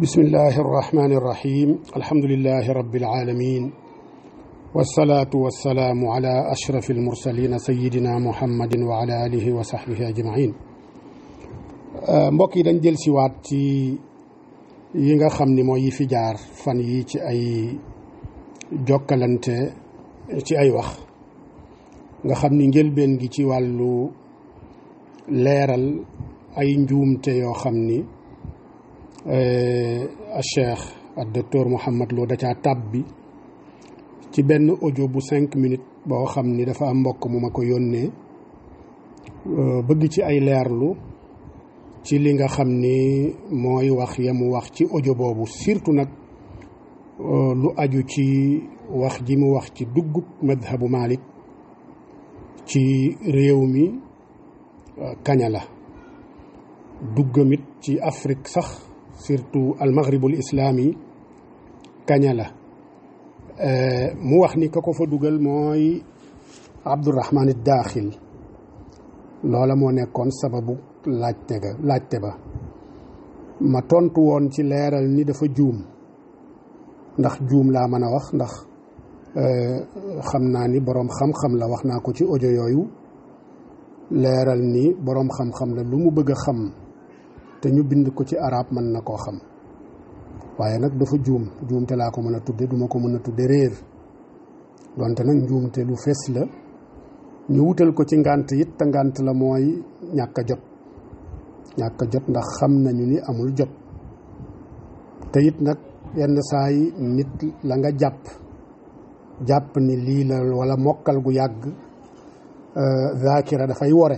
bismillahi irrahmani irrahim alhamdulilahi rabbil alamin wasalaatu wasalaamu ala ashrafi almursalina sayidina muhammadin wa ala alihi wa sahbihi ajmain mbokk yi dañ jël siwaat ci yi nga xam ni mooy yi fi jaar fan yi ci ay jokkalante ci ay wax nga xam ni njëlbeen gi ci wàllu leeral ay njuumte yoo xam ni Cheikh ak docteur Mouhamed Lo da caa tàbbi ci benn audio bu 5 minutes boo xam ni dafa am mbokk mu ma ko yónnee bëgg ci ay leerlu ci li nga xam ni mooy wax ya mu wax ci audio boobu surtout nag lu aju ci wax ji mu wax ci duggub madhabu Malik ci réew mi kaña la duggamit ci Afrique sax surtout al maghribul islami kaña la mu wax ni ka ko fa dugal mooy Abdourahman ad-Dakhil loola moo nekkoon sababu laajte ba ma tontu woon ci leeral ni dafa juum ndax juum laa mën a wax ndax xam naa ni boroom xam-xam la wax naa ko ci audio yooyu leeral ni boroom xam-xam la lu mu bëgg a xam te ñu bind ko ci arab mën na koo xam waaye nag dafa juumte laa ko mën a tudde duma ko mën a tudde réer donte nag njuumte lu fees la ñu wutal ko ci ngànt it te ngànt la mooy ñàkk a jot ndax xam nañu ni amul jot te it nag yenn saa yi nit la nga jàpp ni lii la wala mokkal gu yàgg zaakira dafay war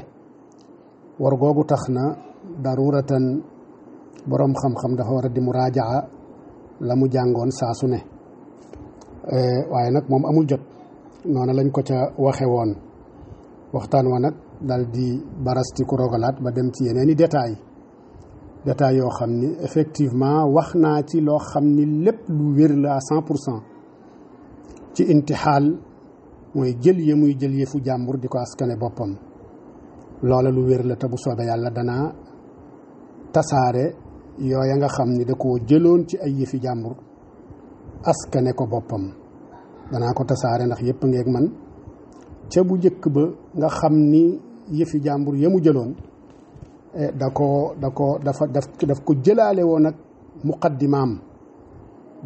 googu tax na daruratan boroom xam-xam dafa war a di muraajaa la mu jàngoon saa su ne waaye nag moom amul jot noonu lañ ko ca waxe woon waxtaan wa nag dal di barasti ku rogalaat ba dem ci yeneeni détails yoo xam ni effectivement wax naa ci loo xam ni lépp lu wér la à 100% ci intixaal mooy jël yëfu jàmbur di ko askane boppam loola lu wér la te bu soobee yàlla danaa tasaare yooya nga xam ni da koo jëloon ci ay yëfi jàmbur askane ko boppam danaa ko tasaare ndax yëpp ngeeg man ca bu njëkk ba nga xam ni yëfi jàmbur ya mu jëloon daf ko jëlaale woon ak muqaddimaam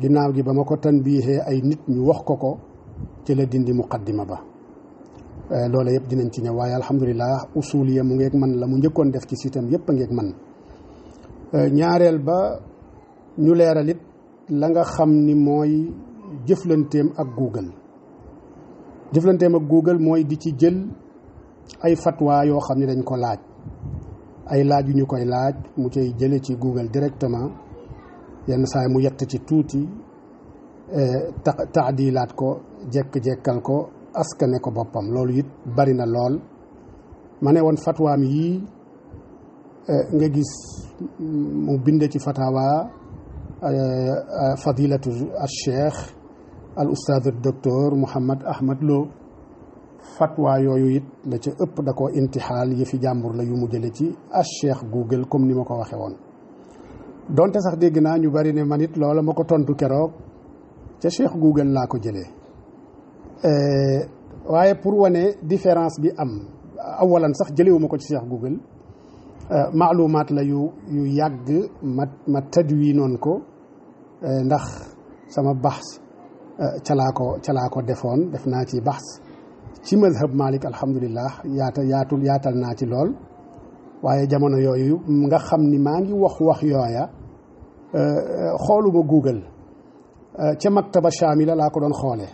ginnaaw gi ba ma ko tanbiixee ay nit ñu wax ko ci la dindi muqaddima ba loola yëpp dinañ ci ñëw waaye alhamdulilah usuliya mu ngeeg man la mu njëkkoon def ci sitam yëpp a ngeeg man ñaareel ba ñu leeral it la nga xam ni mooy jëflanteem ak Google mooy di ci jël ay fatwa yoo xam ne dañ ko laaj ay laaj yu ñu koy laaj mu cay jële ci Google directement yenn saay mu yett ci tuuti taadilaat ko jekk-jekkal ko askane ko boppam loolu it bari na lool ma ne woon fatwaam yii nga gis mu binde ci fatawa fadilatu al cheikh al ustaad al docteur Mouhamed Ahmed Lo fatwa yooyu it la ca ëpp da koo intixaal yëfi jàmbur la yu mu jële ci al cheikh Google comme ni ma ko waxe woon donte sax dégg naa ñu bari ne man it loola ma ko tontu keroog ca cheikh Google laa ko jëlee waaye pour wane différence bi am awalan sax jëlewuma ko ci cheikh Google maalumaat la yu yàgg ma tadwinoon ko ndax sama baxs ca laa ko defoon def naa ci baxs ci madhab Malik alhamdulillah yaatal naa ci lool waaye jamono yooyu nga xam ni maa ngi wax yooya xooluma Google ca maktaba Shamila laa ko doon xoolee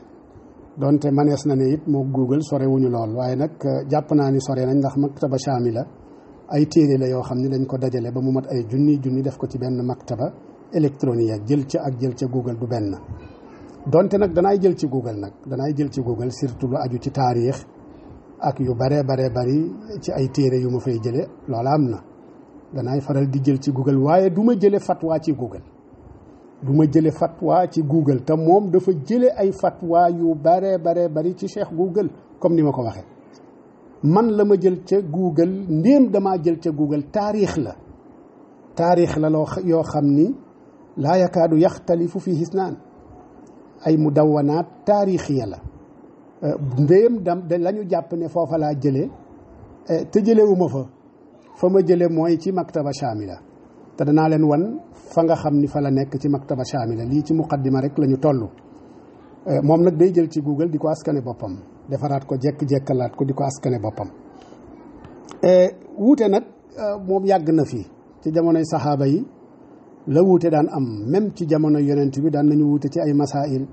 donte manees na ne it moo Google sore wuñu lool waaye nag jàpp naa ni sore nañ ndax maktaba Shamila ay téere la yoo xam ne dañ ko dajale ba mu mat ay junni def ko ci benn maktaba électronique jël ca Google du benn donte nag danaay jël ci Google surtout lu aju ci taarix ak yu baree bari ci ay téere yu ma fay jële loola am na danaay faral di jël ci Google waaye du ma jële fatwa ci Google te moom dafa jële ay fatwa yu baree bari ci Cheikh Google comme ni ma ko waxee man la ma jël ca Google ndéem damaa jël ca Google taarix la yoo xam ni laa yakaadu yaxtalifu fihi isnaan ay mudawwanaat taarixiya la ndéem la ñu jàpp ne foofa laa jëlee te jëlewuma fa ma jële mooy ci maktaba shamila te danaa leen wan fa nga xam ni fa la nekk ci maktaba shamila lii ci muqaddima rek la ñu toll moom nag day jël ci Google di ko askane boppam defaraat ko jekk-jekkalaat ko di ko askane boppam wuute nag moom yàgg na fi ci jamonoy saxaaba yi la wuute daan am même ci jamono yonent bi daan nañu wuute ci ay masail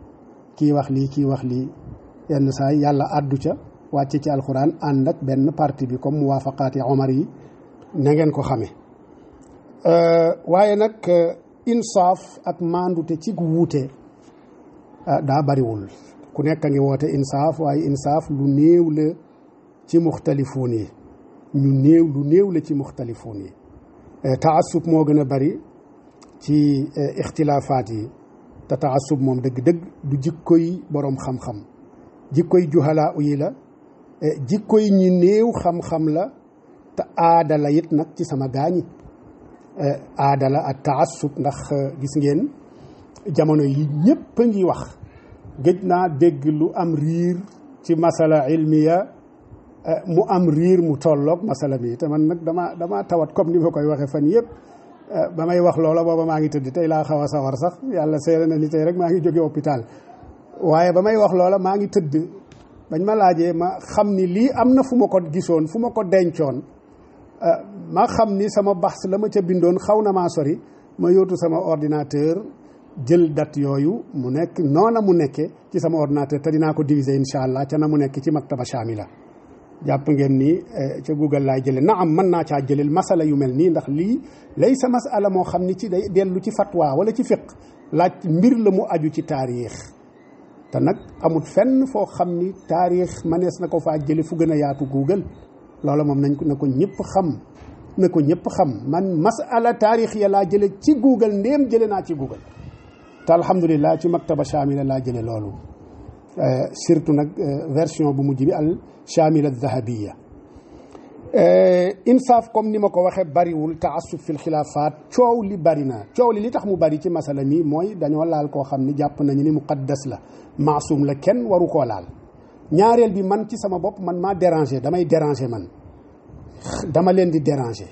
kii wax lii yenn saa yi yàlla àddu ca wàcce ci alxuraan ànd ak benn parti bi comme muwaafaqaati omar yi na ngeen ko xame waaye nag insaaf ak maandute ci wuute daa bariwul ku nekk a ngi woote insaaf waaye insaaf lu néew la ci muxtalifuun yi lu néew la ci muxtalifuun yi taassub moo gën a bari ci ixtilaafaat yi te taassub moom dëgg-dëgg du jikkoy boroom xam-xam jikkoy juhalaa yi la jikkoy ñi néew xam-xam la te aada la it nag ci sama gaañi aada la ak taassub ndax gis ngeen jamono yi ñëpp a ngi wax gëj naa dégg lu am riir ci masala ilmiya mu am riir mu tolloog masala mi te man nag dama tawat comme ni ma koy waxee fan yëpp ba may wax loola booba maa ngi tëdd tey laa xaw a sawar sax yàlla seere na ni tey rek maa ngi jóge hôpital waaye ba may wax loola maa ngi tëdd bañ ma laajee ma xam ni lii am na fu ma ko gisoon fu ma ko dencoon ma xam ni sama baxs la ma ca bindoon xaw na maa sori ma yóotu sama ordinateur jël date yooyu mu nekk noona mu nekke ci sama ordinateur te dinaa ko diviser incha allah ca na mu nekk ci maktaba shamila jàpp ngeen ni ca Google laay jële na am mën naa caa jëlel masala yu mel nii ndax lii lay sa masala moo xam ni ci day dellu ci fatwa wala ci fiq laaj mbir la mu aju ci taarix te nag amul fenn foo xam ni taarix manees na ko faa jële fu gën a yaatu Google loola moom na ko ñëpp xam man masala taarix ya laa jële ci Google ndéem jële naa ci Google te alhamdulilah ci maktaba shamila laa jële loolu surtout nag version bu mujj bi al shamila dhahabiya insaaf comme ni ma ko waxee bariwul taassub fil xilaafaat coow li bari na coow li tax mu bari ci masala mi mooy dañoo laal koo xam ni jàpp nañu ni muqaddas la maasum la kenn waru koo laal ñaareel bi man ci sama bopp man maa damay déranger man dama leen di déranger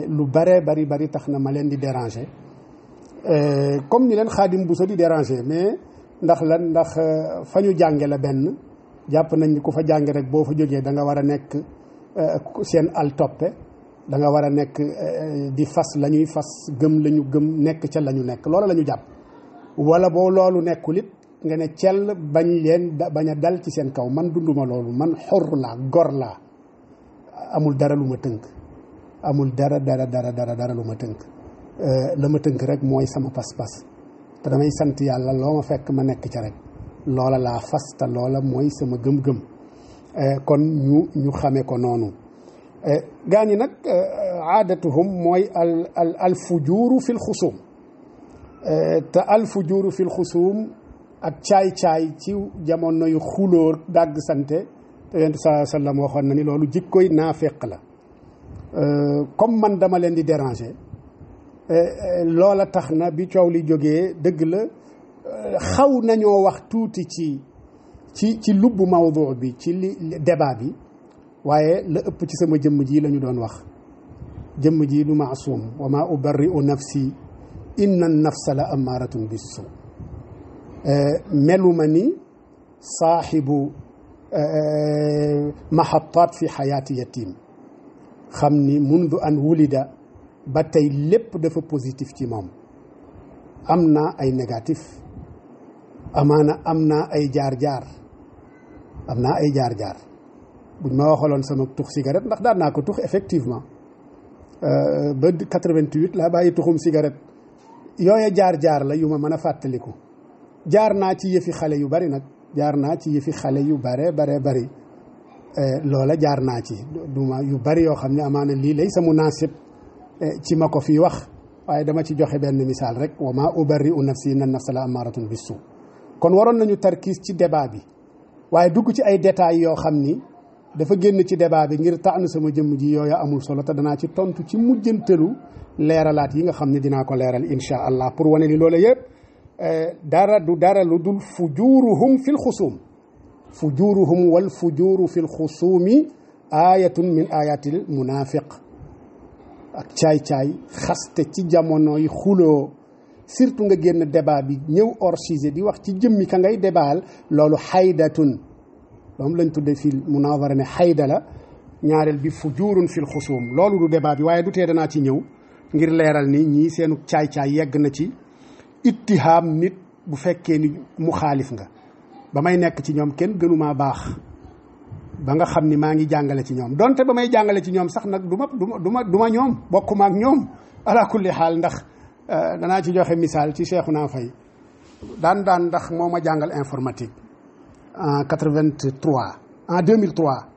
lu bare bari tax na ma leen di déranger comme ni leen Xaadim Buso di déranger mais ndax fa ñu jànge la benn jàpp nañ ni ku fa jànge rek boo fa jógee da nga war a nekk seen al toppe da nga war a nekk di fas la ñuy fas gëm la ñu gëm nekk ca la ñu nekk loola la ñu jàpp wala boo loolu nekkul it nga ne cell bañ a dal ci seen kaw man dunduma loolu man xor laa gor laa amul dara lu ma tënk amul dara lu ma tënk la ma tënk rek mooy sama pas-pas te damay sant yàlla loo ma fekk ma nekk ca rek loola laa fas te loola mooy sama gëm-gëm kon ñu xame ko noonu gaa ñi nag aadatuhum mooy al fujuuru fil xusuum te al fujuuru fil xusuum ak caay-caay ci jamono yu xulóor dàgg sante te yonent saa sallam waxoon na ni loolu jikkoy naafeq la comme man dama leen di déranger loola tax na bi coow li jógee dëgg la xaw nañoo wax tuuti ci lubbu mawdu bi ci li débat bi waaye la ëpp ci sama jëmm ji la ñu doon wax jëmm ji du maasum wa ma ubarri'u nafsi inna nafsa la amaaratun bisu meluma ni saaxibu mahatat fi xayaati yatim xam ni mundu an wulida ba tey lépp dafa positif ci moom am naa ay négatif amaana am naa ay jaar-jaar buñ ma waxaloon sama tux cigarette ndax daan naa ko tux effectivement ba 88 laa bàyyi tuxum cigarette yooya jaar-jaar la yu ma mën a fàttaliku jaar naa ci yëfi xale yu bari nag bari loola jaar naa ci duma yu bari yoo xam ne amaana lii lay sa munaasib ci ma ko fii wax waaye dama ci joxe benn misaal rek wa ma ubarri'u nafsi inna nafsa la amaaratun bisu kon waroon nañu tarkiis ci débat bi waaye dugg ci ay détails yoo xam ni dafa génn ci débat bi ngir tànn sama jëmm ji yooyu amul solo te danaa ci tontu ci mujjantalu leeralaat yi nga xam ne dinaa ko leeral insha allah pour wane ni loola yëpp dara du dara lu dul fujuruhum fil xusuum fujuruhum wal fujuru fil xusuumi ayatun min ayatil munafiq ak caay-caay xaste ci jamonoy xuloo surtout nga génn débat bi ñëw hors sujet di wax ci jëmmi ka ngay débaal loolu xaydatun moom lañ tudde fii munazara ne xayda la ñaareel bi fujurun fil xusuum loolu du débat bi waaye du tee danaa ci ñëw ngir leeral ni ñii seenu caay-caay yegg na ci ittihaam nit bu fekkee ni mu xaalif nga ba may nekk ci ñoom kenn gënumaa baax ba nga xam ni maa ngi jàngale ci ñoom donte ba may jàngale ci ñoom sax nag du ma ñoom bokkuma ak ñoom ala kulli xaal ndax danaa ci joxe misaal ci Cheikhouna Faye daan ndax moo ma jàngal informatique en 2003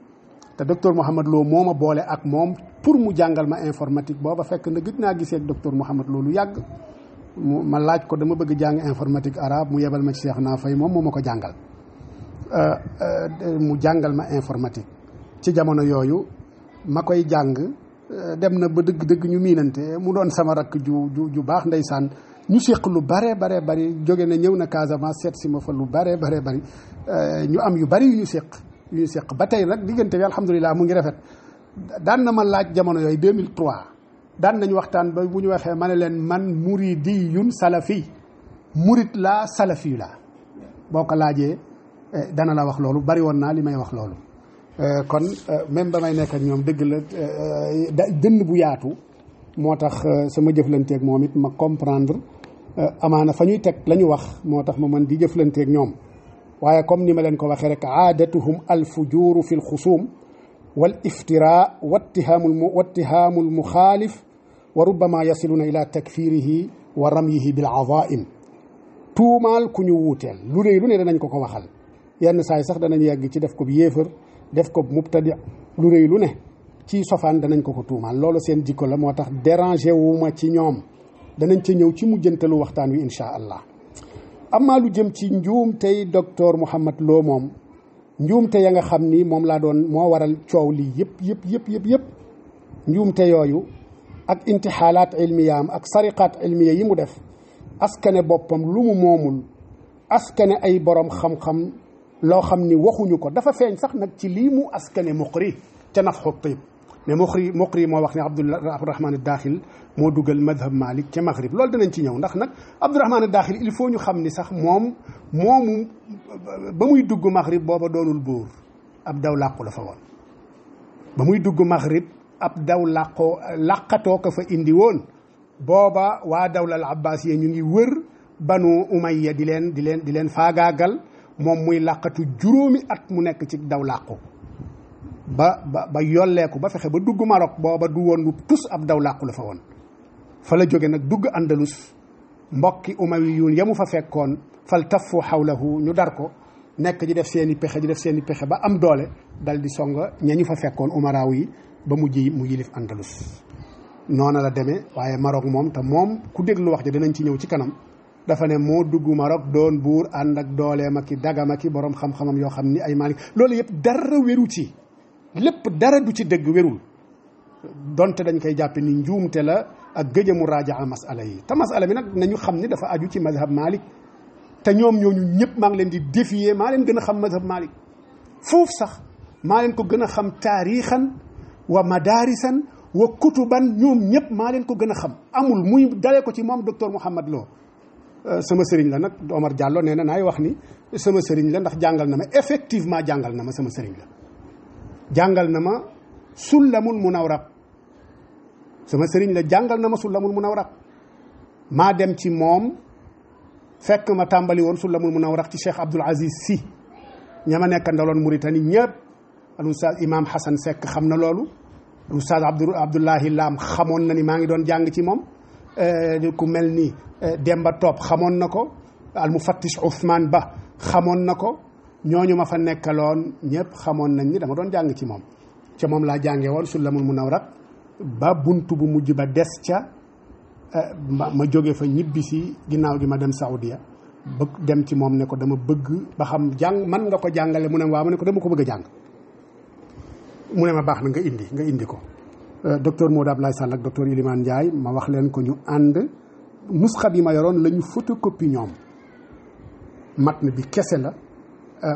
te docteur Mouhamed Lo moo ma boole ak moom pour mu jàngal ma informatique booba fekk na gëj naa gisee ak docteur Mouhamed Lo lu yàgg ma laaj ko dama bëgg jàng informatique arabe mu yebal ma ci Cheikhouna Faye moom moo ma ko jàngal mu jàngal ma informatique ci jamono yooyu ma koy jàng dem na ba dëgg-dëgg ñu miinante mu doon sama rakk ju baax ndeysaan ñu séq lu bare bari jóge na ñëw na Casamance seet si ma fa lu bare bari ñu am yu bari yu ñu séq ba tey nag diggante bi alhamdulilah mu ngi rafet daan na ma laaj jamono yooyu 2003 daan nañu waxtaan ba bu ñu waxee ma ne leen man muridiyun salafi murid laa salafi laa boo ko laajee dana la wax loolu bari woon naa li may wax loolu kon même ba may nekk ak ñoom dëgg la dënn bu yaatu moo tax sama jëflanteeg moom it ma comprendre amaana fa ñuy teg la ñu wax moo tax ma mën di jëflanteeg ñoom waaye comme ni ma leen ko waxee rek aadatuhum alfujuru fi lxusuum wal iftira wattihaamu almuxaalif wa rubbama yasiluna ila takfirihi wa ramyihi bil azaim tuumaal ku ñu wuuteel lu rëy lu ne danañ ko waxal yenn saa yi sax danañ yegg ci def ko bi yéefar def ko mubtadi lu rëy lu ne ci sofaan danañ ko tuumaal loolu seen jikko la moo tax dérangé wu ma ci ñoom danañ ca ñëw ci mujjantalu waxtaan wi insha allah amaa lu jëm ci njuum tey docteur Mouhamed Lo moom njuumte ya nga xam ni moom laa doon moo waral coow lii yëpp njuumte yooyu ak intixaalaat ilmiyaam ak sariqaat ilmiya yi mu def askane boppam lu mu moomul askane ay borom xam-xam loo xam ni waxuñu ko dafa feeñ sax nag ci lii mu askane muqri ca nafxu tib mais muqri moo wax ne Abdourahman Daaxil moo dugal madhab Malik ca Maghrib loolu danañ ci ñëw ndax nag Abdourahman Daaxil il faut ñu xam ni sax moomu ba muy dugg Maghrib booba doonul buur ab daw làqu la fa woon ba muy dugg Maghrib ab daw làqatoo ko fa indi woon booba waa dawlal abbasiya ñu ngi wër banu umayya di leen faagaagal moom muy làqatu juróomi at mu nekk ci daw làqu ba yolleeku ba fexe ba dugg Maroc booba du woon lu tus ab daw làqu la fa woon fa la jóge nag dugg Andalus mbokki umayyun yamu fa fekkoon fal taffu xawlahu ñu dar ko nekk di def seeni pexe ba am doole dal di songa ñañu fa fekkoon umaraaw yi ba mu yilif Andalus noona la demee waaye Maroc moom te moom ku déglu wax ji dinañ ci ñëw ci kanam dafa ne moo dugg Maroc doon buur ànd ak dooleem ak dagam ak borom xam-xamam yoo xam ni ay Malik loolu yëpp dara wéru ci lépp dara du ci dëgg wérul donte dañ koy jàppe ni njuumte la ak gëj a mu raajaa masala yi te masala bi nag nañu xam ni dafa aju ci mazhab Malik te ñoom ñooñu ñëpp maa ngi leen di défier maa leen gën a xam mazhab Malik foofu sax maa leen ko gën a xam taarixan wa madaarisan wa kutuban ñoom ñëpp maa leen ko gën a xam amul muy dalee ko ci moom docteur Mouhamed Lo sama sëriñ la nag Omar Diallo nee na naay wax ni sama sëriñ la ndax jàngal na ma effectivement jàngal na ma sama sëriñ la jàngal na ma sullamul munawraq sama sëriñ la jàngal na ma sullamul munawraq maa dem ci moom fekk ma tàmbali woon sullamul munawraq ci Cheikh Abdoul Aziz Sy ña ma nekk ndaloon Mauritanie ñëpp al oustaz imam Hassan Seck xam na loolu oustaz Abdoulahi Lam xamoon na ni maa ngi doon jàng ci moom ku mel ni Demba Top xamoon na ko al mufattish Ousmane Ba xamoon na ko ñooñu ma fa nekkaloon ñëpp xamoon nañ ni dama doon jàng ci moom ca moom laa jàngee woon sullamul munawraq ba buntu bu mujj ba des ca ma jóge fa ñibbisi ginnaaw gi ma dem Saudiya bëgg dem ci moom ne ko dama bëgg ba xam man nga ko jàngale mu ne waaw ma ne ko dama ko bëgg a jàng mu ne ma baax na nga indi ko docteur Modou Ablaye Sall ak docteur Ilimane Ndiaye ma wax leen ko ñu ànd nusxa bi ma yoroon la ñu photocopie ñoom matn bi kese la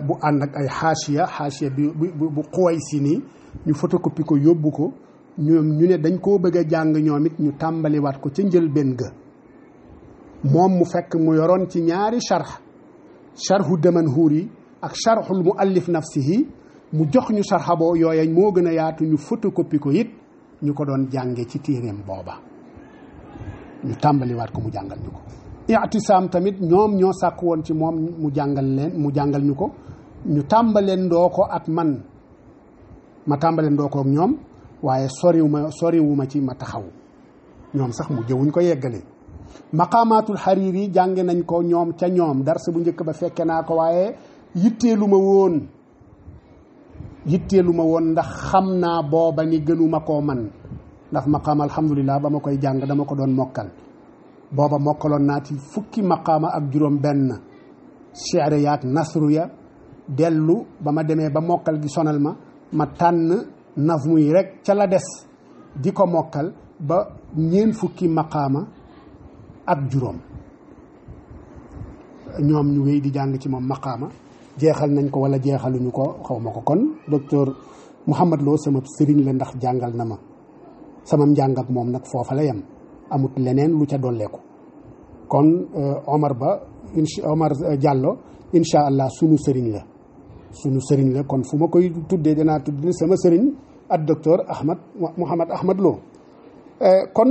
bu ànd ak ay xaasiya bi bu xuway si nii ñu photocopie ko yóbbu ko ñoom ñu ne dañ koo bëgg a jàng ñoom it ñu tàmbaliwaat ko ca njëlbéen ga moom mu fekk mu yoroon ci ñaari charhu Damanhuri ak charhul muallif nafsihi mu jox ñu charha boo yooya moo gën a yaatu ñu photocopie ko it ñu ko doon jànge ci téeréem booba ñu tàmbaliwaat ko mu jàngal ñu ko i'tisaam tamit ñoom ñoo sàkk woon ci moom mu jàngal ñu ko ñu tàmbaleen ndoo ko ak man ma tàmbaleen ndoo ko ak ñoom waaye soriwuma ci ma taxaw ñoom sax mu jëwuñ ko yeggale maqaamaatul Hariri jànge nañ ko ñoom ca ñoom dars bu njëkk ba fekke naa ko waaye yitteelu ma woon ndax xam naa booba ni gënuma koo man ndax maqaama alhamdulilah ba ma koy jàng dama ko doon mokkal booba mokkaloon naa ci fukki maqaama ak juróom benn shi'ri yaak nasru ya dellu ba ma demee ba mokkal gi sonal ma tànn nazmu yi rek ca la des di ko mokkal ba ñeen fukki maqaama ak juróom ñoom ñu wéy di jàng ci moom maqaama jeexal nañ ko wala jeexaluñu ko xaw ma ko kon docteur Mouhamad Lo sama sëriñ la ndax jàngal na ma sama njàng ak moom nag foofa la yem amut leneen lu ca dolleeku kon Omar Diallo incha allah sunu sëriñ la kon fu ma koy tuddee dinaa tudd sama sëriñ ak docteur Mouhamad Ahmad Lo kon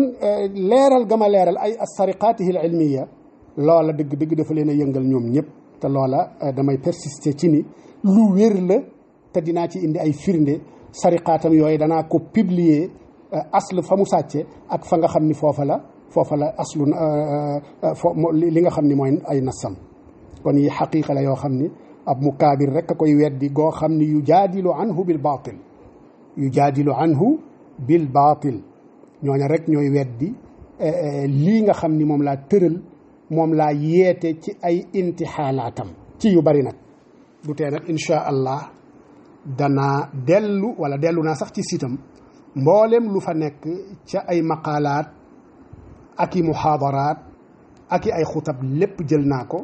leeral gama leeral ay asariqaatihi al ilmiya loola dëgg dafa leen a yëngal ñoom ñëpp te loola damay persister ci ni lu wér la te dinaa ci indi ay firnde sariqaatam yooyu danaa ko publier asl fa mu sàcce ak fa nga xam ni foofa la aslu li nga xam ni mooy ay nasam kon yi xaqiqa la yoo xam ni ab mukaabir rek a koy weddi goo xam ni yujaadilu anhu bil baatil ñooña rek ñooy weddi lii nga xam ni moom laa tëral moom laa yeete ci ay intixaalaatam ci yu bari nag du tee nag insha allah danaa dellu naa sax ci sitam mboolem lu fa nekk ca ay maqaalaat ak i muhaadaraat ak i ay xutab lépp jël naa ko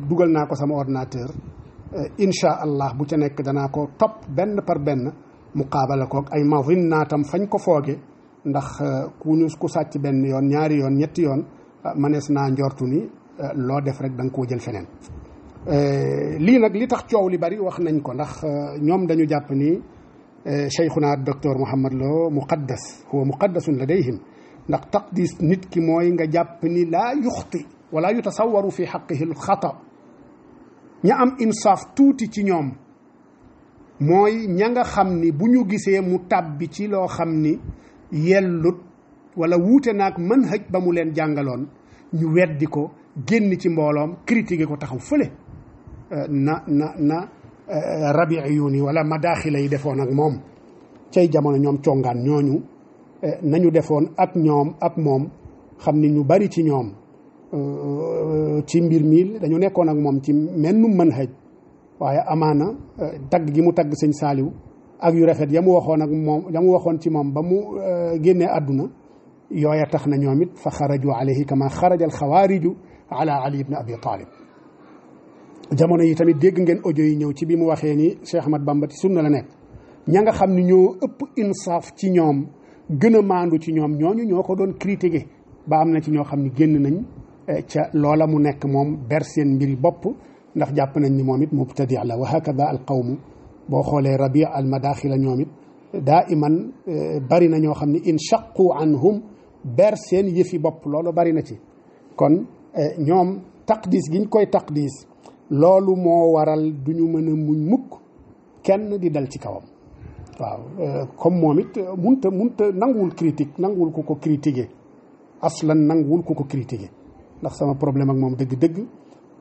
dugal naa ko sama ordinateur insha allah bu ca nekk danaa ko topp benn par benn muqaabala koog ay mazinnaatam fañ ko fooge ndax ku sàcc benn yoon ñaari yoon ñetti yoon manees naa njortu ni loo def rek da nga koo jël feneen lii nag li tax coow li bari wax nañ ko ndax ñoom dañu jàpp ni cheikhuna docteur Mouhamad Lo huwa muqaddasun ladayhim ndax taqdis nit ki mooy nga jàpp ni laa yuxti wala yutasawaru fi xaqihi alxata ña am insaaf tuuti ci ñoom mooy ña nga xam ni bu ñu gisee mu tàbbi ci loo xam ni yellut wala wuute naag manhaj ba mu leen jàngaloon ñu weddi ko génn ci mbooloom critiquer ko taxaw fële na rabiiyuun yi wala madaaxila yi defoon ak moom cay jamono ñoom congaan ñooñu nañu defoon ak moom xam ni ñu bari ci ñoom ci mbir mi dañu nekkoon ak moom ci mennum manhaj waaye amaana tagg gi mu tagg sëñ Saaliw ak yu rafet ya mu waxoon ci moom ba mu génnee àdduna yooya tax na ñoom it fa xaraju alayhi kama xaraja alxawaariju ala ali ibn abi talib jamono yi tamit dégg ngeen audio yi ñëw ci bi mu waxee ni Cheikh Ahmad Bamba ci sunna la nekk ña nga xam ni ñoo ëpp insaaf ci ñoom gën a maandu ci ñoom ñooñu ñoo ko doon critiquer ba am na ci ñoo xam ni génn nañ ca loola mu nekk moom ber seen mbiri bopp ndax jàpp nañ ni moom it mubtadi la wa hakada al qawmu boo xoolee rabi al madaaxila ñoom it daa iman bari na ñoo xam ni inshaqu anhum ber seen yëfi bopp loolu bari na ci kon ñoom taqdis giñ koy taqdis loolu moo waral duñu mën a muñ mukk kenn di dal ci kawam waaw comme moom it munta nanguwul critique nanguwul ku ko critiquer aslan nanguwul ku ko critiquer ndax sama problème ak moom dëgg-dëgg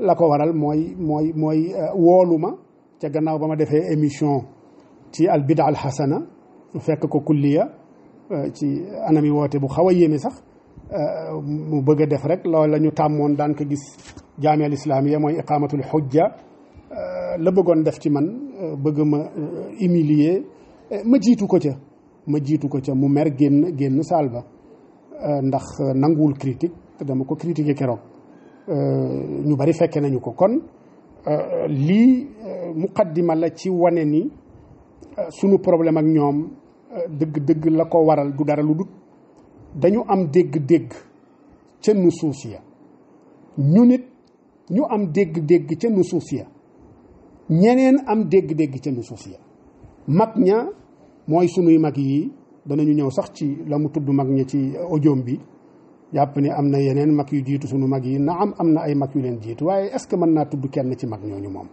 la ko waral mooy woolu ma ca gannaaw ba ma defee émission ci al bida al hasana mu fekk ko kulliya ci anami woote bu xaw a yéeme sax mu bëgg a def rek loolu la ñu tàmmoon daan ko gis jaami al islamiya mooy iqamatul hujja la bëggoon def ci man bëgg ma humilier ma jiitu ko ca mu mer génn saal ba ndax nanguwul critique te dama ko critiquer keroog ñu bari fekke nañu ko kon lii muqaddima la ci wane ni sunu problème ak ñoom dëgg la ko waral du dara lu dut dañu am dégg-dégg ca nusuus ya ñu nit ñu am dégg-dégg ca nusuus ya ñeneen am dégg-dégg ca nusuus ya mag ña mooy sunuy mag yi danañu ñëw sax ci la mu tudd mag ña ci audiom bi jàpp ne am na yeneen mag yu jiitu sunu mag yi na am na ay mag yu leen jiitu waaye est-ce que mën naa tudd kenn ci mag ñooñu moom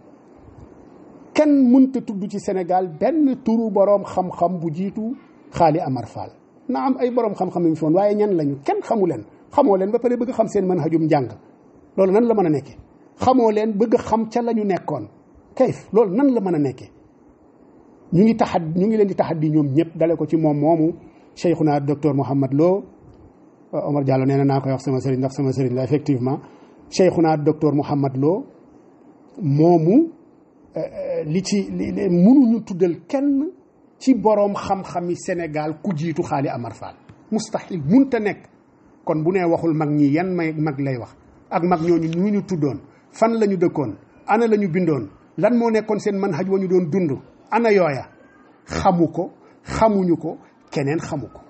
kenn mënta tudd ci Sénégal benn turu boroom xam-xam bu jiitu Xaali Amar Fall na am ay boroom xam-xam yu fi woon waaye ñan lañu kenn xamoo leen ba pare bëgg xam seen manhajum njàng loolu nan la mën a nekke xamoo leen bëgg xam ca la ñu nekkoon kayf loolu nan la mën a nekke ñu ngi leen di taxaddi ñoom ñëpp dale ko ci moom moomu Cheikhuna docteur Mouhammad Lo Omar Diallo nee na naa koy wax sama sëriñ ndax sama sëriñ la effectivement Cheikhuna docteur Mouhammad Lo moomu mënuñu tuddal kenn ci boroom xam-xami Sénégal ku jiitu Xaali Amar Fall mustahil munta nekk kon bu nee waxul mag ñi yan mag lay wax ak mag ñooñu ñu tuddoon fan la ñu dëkkoon ana la ñu bindoon lan moo nekkoon seen manhaj wa ñu doon dund ana yooya xamu ko xamuñu ko keneen xamu ko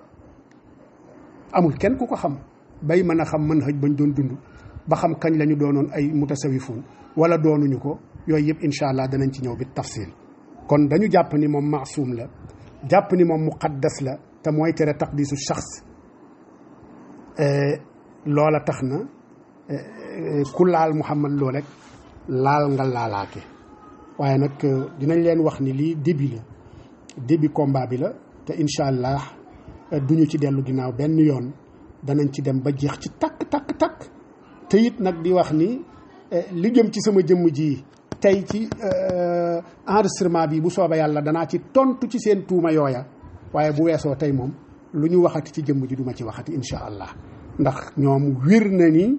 amul kenn ku ko xam bay mën a xam manhaj bañ doon dund ba xam kañ la ñu doonoon ay mutasawifun wala doonuñu ko yooyu yëpp incha allah danañ ci ñëw bi tafsil kon dañu jàpp ni moom maasum la jàpp ni moom muqaddas la te mooy tere taqdisu shaxs loola tax na ku laal Mouhammad Lo rek laal nga laalaake waaye nag dinañ leen wax ni lii début combat bi la te incha allah duñu ci dellu ginnaaw benn yoon danañ ci dem ba jeex ci takk te it nag di wax ni li jëm ci sama jëmm ji tey ci enregistrement bi bu soobee yàlla danaa ci tontu ci seen tuuma yooya waaye bu weesoo tey moom lu ñu waxati ci jëmm ji duma ci waxati incha allah ndax ñoom wir na ni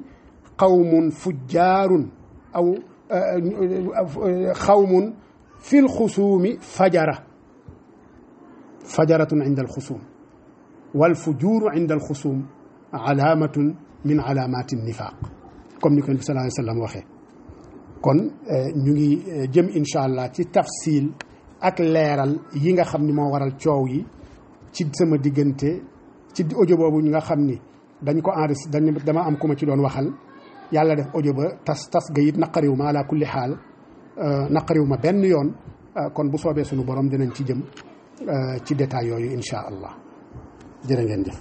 qawmun fujjaarun aw xawmun fil xusuumi fajaratun inda alxusum wal fujuru inda alxusum alaamatun min alaamati nifaq comme ni ko bi sallallahu alayhi wa sallam waxee kon ñu ngi jëm incha allah ci tafsil ak leeral yi nga xam ni moo waral coow yi ci sama diggante ci audio boobu ñu nga xam ni dañ ko enregistré dama am ku ma ci doon waxal yàlla def audio ba tas ga it naqariw ma ala kulli xaal naqariw ma benn yoon kon bu soobee sunu borom dinañ ci jëm ci détail yooyu incha allah jërë ngeen jëf